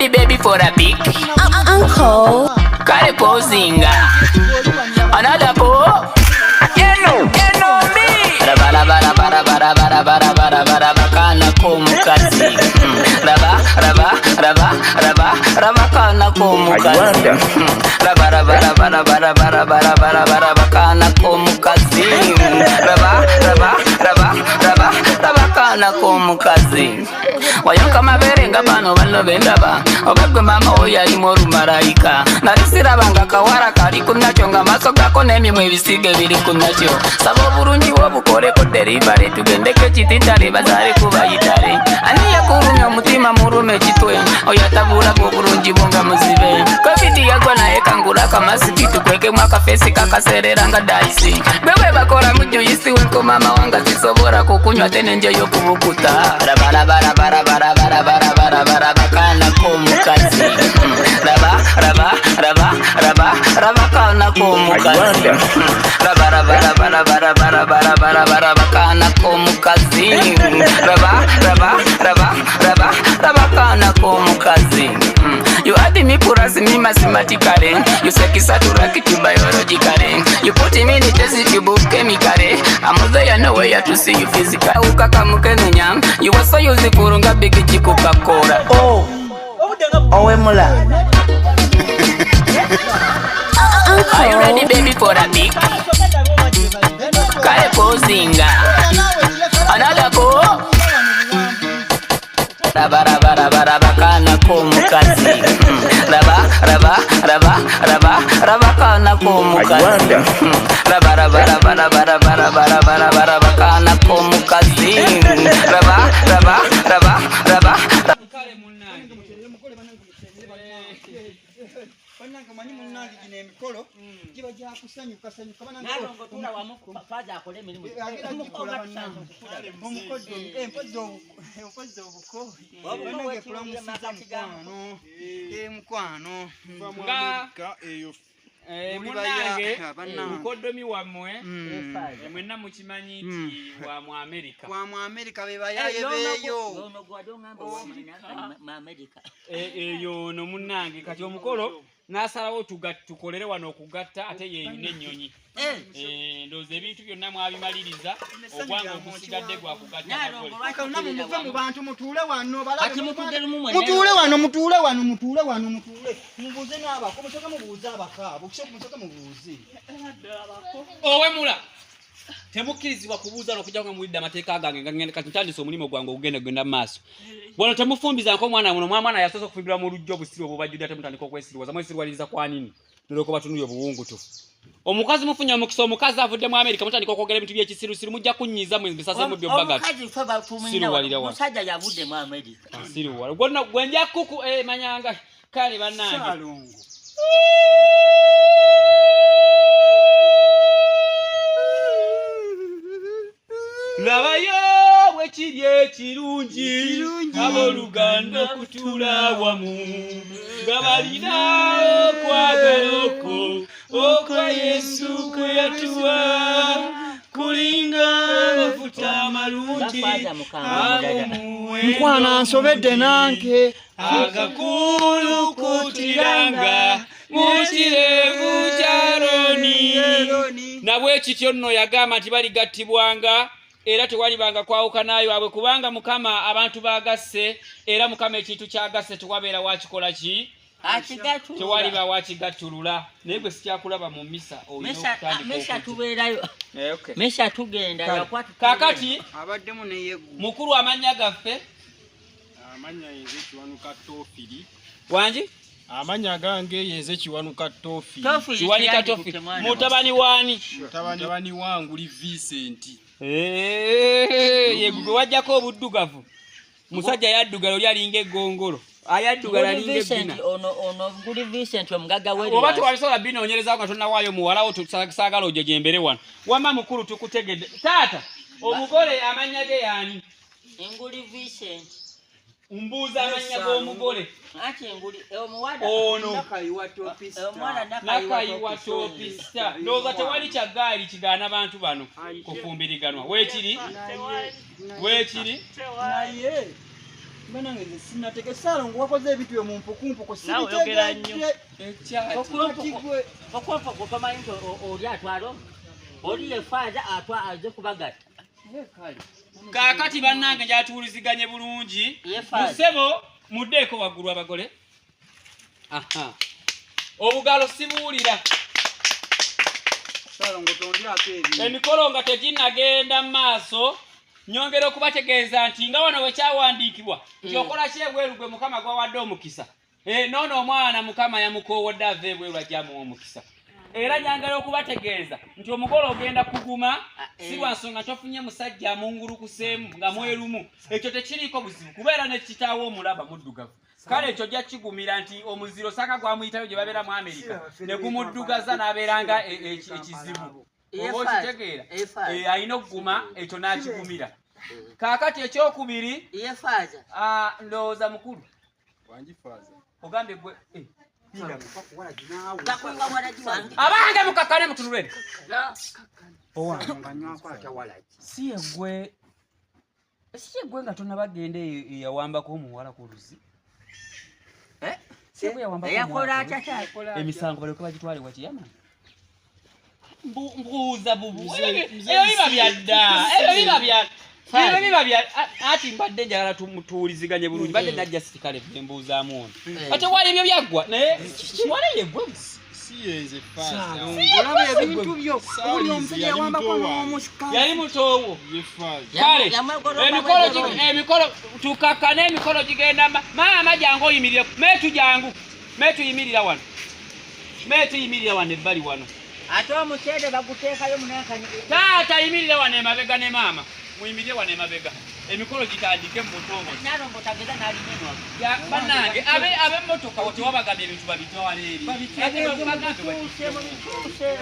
Ready baby for a pic? Uncle. Kale posinga. Another po. You know me. Raba raba raba raba raba raba raba raba raba kana komukazi. Raba raba raba raba raba kana komukazi. Raba raba raba raba raba raba raba raba raba kana komukazi. Raba raba raba raba raba kana komukazi. Wayonka mabere nga bano bano bendaba oba gwe maama oyo alimu olumalayika nali sirabanga kawala kali ku nakyo nga maaso gako n'emimwa ebisiige biri ku nakyo saba obulungi bwobukoleko derivale tugendeko ekititale bazaale kubayitale ani yakulumya omutima mulume ekitwe oyo atabulaga obulungi bwo nga muzibe covid yagwa naye kangula akamasiki tukwekemu akafesi kakaserera nga dayisi gwe bwe bakola mujuyisi wenkomama wanga sisobola kukunywa ate nenjeyo kubukuta rabarabarabarabarabarabarabaraba kana komukazi raba raba raba raba raba kana komukazi raba raba raba raba raba raba raba raba raba kana komukazi raba raba raba raba raba kana komukazi. You add me plus me mathematically. You say kisatura kitu biologically. You put me in the test tube chemically. I'm there nowhere to see you physically. Ukakamukenenya. You were so useful nga big Coca-Cola. Oh, owemula. Are you ready baby for a big? Kale posinga. Another po. Raba raba raba raba kana komukazi. Raba raba raba raba raba kana komukazi. Raba raba raba raba raba raba raba raba raba kana komukazi. Raba raba raba raba. Kale munnange. Bannange manyi munnange gino emikolo giba gya kusanyukasanyuka mpozzi obuko bannange kulamusiza mukwano mukwano nga munnange mukoddomi wammwe mwenna mukimanyi nti wa mu Amerika. Wa mu Amerika be bayaye beeyo. Eyo no munnange kati omukolo n'asalawo tukolere wano okugatta ate yeeyuna ennyonyi. Ndowooza ebintu byonna mwabimaliriza ogwange ogusigadde gwa kugatta. Muve mu bantu mutuule wano mutuule wano mutuule wano mutuule wano mutuule mubuuze n'abako musooke mubuuze abakaabo musooke mubuuze. Owemula temukkirizibwa kubuuza okujja nga muwulidde amateeka gange nga ngenda kati ntandise omulimu gwange ogugenda genda mu maaso. Wano temufumbizanko omwana muno omwana yasoose okufumbirwa mu luggya obusiru obubajjudde ate mutandika okwesiriwaza mwesiriwaliriza kwa nini nolwoka batunulye obuwungutufu. Omukazi mufunye omukisa omukazi avudde mu Amerika mutandika okwogera ebintu by'ekisirusiru mujja kunnyiiza mwe bisasemu byobagati. Siruwalira wano. Omusajja yavudde mu Amerika. Siruwala. Gwonna gwe nja kuku manyanga kale bannange. Ssaalongo. Labayo bwe kiri ekirungi abooluganda okutuula wamu nga balina okwagala okwo okwa Yesu kwe yatuwa kulinga amafuta amalungi ag'omuwendo Mukwano nsobedde nange agakulukutiranga mu kirevu kya Aroni. Nabwe kityo nno yagamba nti baligattibwanga era tewalibanga kwawukanayo abwe kubanga Mukama abantu bagasse era Mukama ekintu kyagasse tewabeera wakikola ki tewaliba wakigattulula naye gwe sikyakulaba mu misa Misa tubeerayo misa tugenda. Kaakati abaddemu neyeggu mukulu amannya gaffe amannya yenze Kiwanuka Tofiri. Wangi amannya gange yenze Kiwanuka Tofiri. Kiwanuka Tofiri mutabani waani? Mutabani wanguli Vincent. Ye gwe wajjako obuddugavu musajja yaddugala oli alinga eggongolo ayaddugala alinga ebbina. Ono Nguli Vincent omugagga w'eri. Oba tewabisobola binoonyerezaako nga tonnawaayo muwalawo saagala ojjo gyembere wano. Wamma mukulu tukutegedde. Taata omugole amannya ge yaani? Nguli Vincent. Mbuuza amannya g'omugole. Anti Nguli omuwala ono Nakayiwa Topista. Nakayiwa Topista. Ndowooza tewali kya ggaali kigaana bantu bano kufumbiriganwa. Weekiri? Weekiri? Naye Banange nze sinateke Ssalongo wakoze ebintu byo mu mpukumpuku Naawe oyogera nnyo. sibitegedde. Ekyati. Okumpuku tomanyi nti oli atwala omu? Oli ye faaza atwa aze kubagatta. Kaakati bannange njatuwuliziganye bulungi. Ye faaza. Musebo muddeeko waggulu abagole. Aha. Obugalo sibuwulira. Ssalongo tondyako ebintu. Emikolo nga teginnagenda mu maaso nyongera okubategeeza nti nga wano wekyawandiikibwa nti okola ki ebweru gwe Mukama gwawadde omukisa. Noono omwana Mukama yamukoowodde ava ebweru ajja amuwa omukisa. Era nyangala okubategeeza nti omugole ogenda kuguma si lwa nsonga tofunye musajja amungulukuseemu nga mwerumu. Ekyo tekiriiko buzibu kubeera ne kitaawe omulaba muddugavu. Kale ekyo ojja kigumira nti omuziro saka gwamuyitayo gye babeera mu Amerika ne gumuddugaza n'abeera nga ekizibu. Oba okitegeera? Alina okuguma ekyo n'akigumira. Kaakati ekyokubiri, Ye faaza. ndowooza mukulu. Wangi faaza. Ogambye gwe. Gakunga walagi wange. Abange mukakkane mutunule. Owange nga nywako atya walagi. Si yeggwe si yeggwe nga tonnabagenda eyo eyawambako omuwala ku luzzi. Si yeggwe eyawambako Eyakola omuwala atya ku luzzi? ky'akola? Emisango balyoke bagitwale wa kiyama. Mbuuza bubu. Mzee Ebyo biba bya dda. Ebyo biba bya Fine. Ebyo biba bya ati mbadde njagala tuwuliziganye bulungi. Mbadde najja sitikale ne mbuuzaamu ono. Ate wali ebyo byaggwa naye kiwala yeggwe. Si yenze faaza. Olaba ebintu byo. Sali Oli omusajja yali yawambako muto wange. n'omusika. Yali mutoowo. Ye faaza. Kale Yamwegolomba emikolo bwegolomba. emikolo tukakkane emikolo gigenda maama jangu oyimirire meetu jangu meetu yimirira wano meetu yimirira wano ebbali wano Ate omuceere baguteekayo munankani. taata yimirira wano emabega ne maama muyimirire wano emabega emikolo gitandike mu butongole. Nalongo tageza n'alinenwa. Ya, bannange ab'emmotoka tewabagambye ebintu babitwala eri. Ate bagambe Mubikyuse, mubikyuse.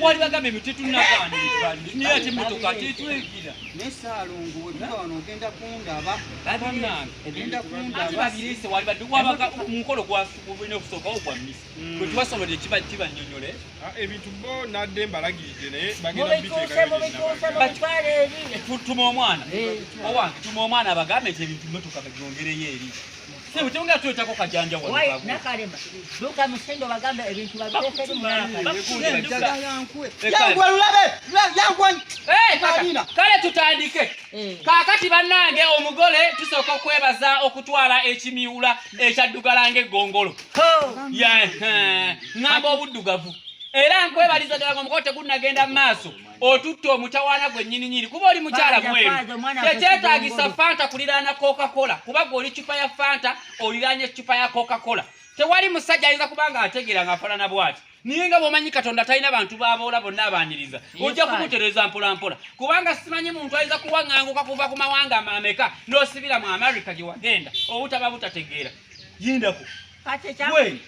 wali bagambye ebintu tetunnagaana ebintu naye ate emmotoka tetwegira. Ne Ssalongo bwe tuva wano ogenda kundaba. Bannange. Ogenda Ate kundaba. babireese wali badde wabaga omukolo gwalina okusookawo gwa mmisa bwe tubasobolera kibannyonnyole. Ebintu bo nadde mbalagiridde naye bagenda Mubikyuse, biteekayo mubikyuse, gye mubitwale eri. Tuma omwana owange tuma omwana abagambe nti ebintu mmotoka babyongereyo eri. Sebo tewongera tuleetako kajanja wano Wai, kagu. Nakalema. Duka musindo bagambe ebintu babiteeke eri munankani. Njagala nkuwe. Ekale. Yanguwa lulabe. Yanguwa. Kaka, kale tutandike. Kaakati bannange omugole tusooka okwebaza okutwala ekimyula ekyaddugala ng'eggongolo. Ŋŋamba obuddugavu. Era nkwebaliza ddala ng'omukolo tegunnagenda mu maaso otutta omutawaana gwe nnyininyini kuba oli mukyala Faaza, mweru. faaza, omwana Tekyetaagisa affe Fanta kuliraana Coca-Cola kuba gwe oli ccupa ya Fanta oliraanye eccupa ya Coca-Cola. Tewali musajja ayinza kuba ng'ategeera ng'afaanana bw'ati. Naye nga bw'omanyi Katonda talina bantu b'aboola bonna abaaniriza. Ojja kumutereeza mpola mpola. Kubanga simanyi muntu ayinza kuwaŋŋanguka kuva ku mawanga ameka n'osibira mu Amerika gye wagenda obutaba butategeera. Yindako. Kati ekya- Gwe.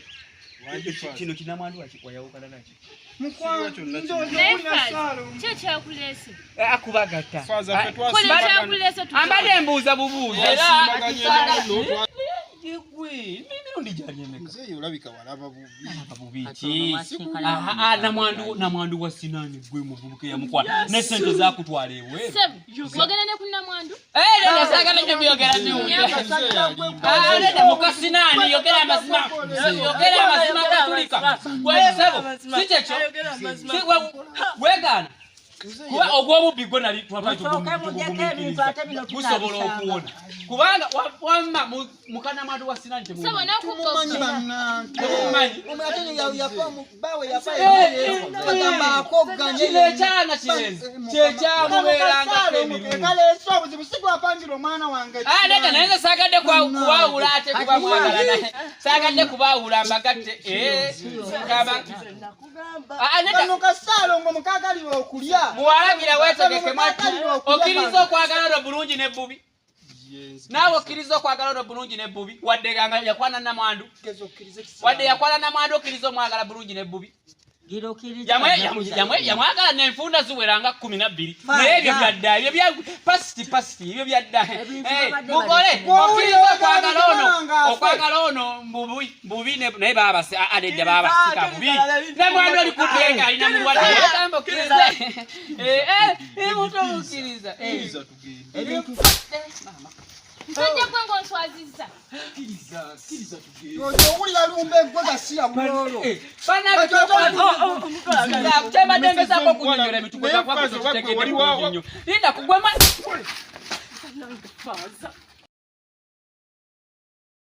Wangi faaza. Kino kinamwandu wayawukana nakyo. Mukwano ndowooza Naye owulira Faaza, Ssalongo. ki ekyakuleese? Akubagatta. Faaza ffe Kola twasimbagana. ekyakuleese tutwale. Ambadde mbuuza bubuuza. Twasimbaganye nno, Gwe, emirundi gyali emeka? Muzeeyi olabika walaba bubi. Bubi Kati ki? ono mwasinkana Aha, namwandu wa Sinani gwe muvubuka eyamukwana ne sente zakutwala ebweru. Sebo, wagenda ne ku namwandu? Nedda saagala nnyo byogera biwulira. Nedda muka Sinani yogera amazima. Yogera amazima gatulika. Gwe sebo, si kyekyo? Si weegaana. Kuba ogw'obubbi gwe nali twatwali Musooke mugyeko ebintu ate bino gusobola tunabisanga. okuwona. Kubanga wamma mukanamwandu wa Sinani Sebo, temumanyi. Tumumanyi n'okukoppa. bannange. Temumanyi. Ate yafa bawe yafa bagamba akogganye. Kino ekyana kirenzi kyekyamubeerangako emirundi. Kaleese obuzibu si gwapangira omwana wange. Nedda naye nze saagadde kubaawula ate kuba mwagalana. Saagadde kubaawula mbagatte. Nedda Kano kasaalongo mukaagalira okulya. muwalagira weetegeke mwattu. Mukaagalira okulya Okkiriza kano. okwagala olwo bulungi n'ebbubi. Naawe okkiriza okwagala olwo bulungi n'ebbubi. Wadde nga yakwana namwandu. Geza okkirize kisaalongo. Wadde yakwana namwandu okkiriza omwagala bulungi n'ebbubi. Gira okkiriza. Yamwagala n'enfunda ziwera nga 12. Naye ebyo byadda, ebyo bya pasiti pasiti, ebyo byadda. Ebintu babadde Mugole, balese. okkiriza okwagala ono, Bw'owulira okwagala okwagala ono mbubi, mbubi naye baabase, nedda baabasika bubi. Namwandu oli kumpi nga alina mulwadde. Gamba okkiriza. Muto okkiriza. Kkiriza tugende. Ebintu Musajja gwe ng'onswazizza. Owulira lumbe gwe gasiya bulolo. Kyembadde ngezaako okunyonyola emitugo Naye Faza, wali linda kugwema.